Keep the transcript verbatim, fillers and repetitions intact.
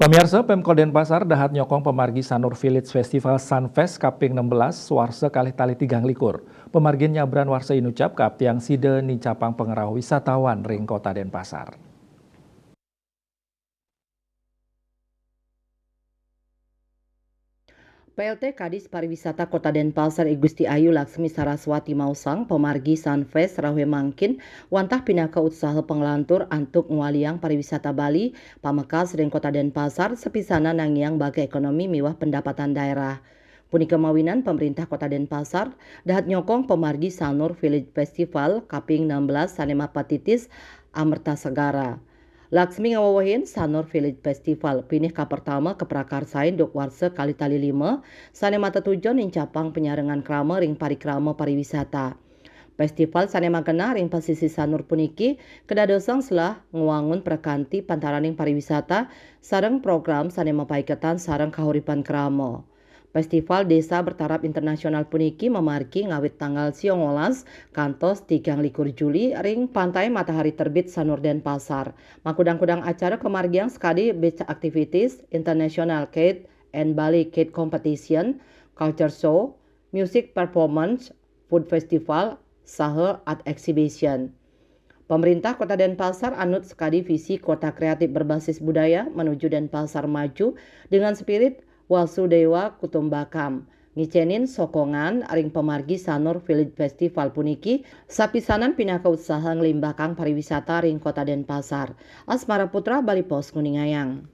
Pamiarsa, Pemkot Denpasar dahat nyokong pamargi Sanur Village Festival Sunfest kaping enam belas, warsa kalih tali tigang likur. Pamargin nyabran warsa inucap kaaptiang sida nincapang pangrauh wisatawan ring Kota Denpasar. P L T Kadis Pariwisata Kota Denpasar I Gusti Ayu Laksmi Saraswati maosang, pamargi Sunfest rauh mangkin wantah pinaka utsaha panglantur antuk ngwaliang pariwisata Bali pamekas ring Kota Denpasar, sapisanan nangiang bagai ekonomi miwah pendapatan daerah. Punika mawinan Pemerintah Kota Denpasar dahat nyokong pamargi Sanur Village Festival kaping enam belas sane mapatitis Amerta Segara. Laksmi ngawewehin, Sanur Village Festival pinih kapertama kaprakarsain duk warsa kalih tali lima, sane matetujon nincapang panyarengan krama ring parikrama pariwisata. Festival sane magenah ring pasisi Sanur puniki kadadosang selah ngwangun prakanti pantaraning pariwisata sareng program sane mapaiketan sareng kahuripan krama. Festival Desa Bertaraf Internasional puniki mamargi ngawit tanggal siongolas kantos tigang likur Juli ring Pantai Matahari Terbit Sanur Denpasar. Makudang-kudang acara kamargiang sakadi Beach Activities, International Kite and Bali Kite Competition, Culture Show, Music Performance, Food Festival, saha Art Exhibition. Pemerintah Kota Denpasar anut sakadi visi Kota Kreatif Berbasis Budaya menuju Denpasar Maju dengan spirit Wasudewa Kutumbakam, ngicenin sokongan ring pamargi Sanur Village Festival puniki, sapisanan pinaka utsaha nglimbakang pariwisata ring Kota Denpasar. Asmara Putra, Bali Post, nguningayang.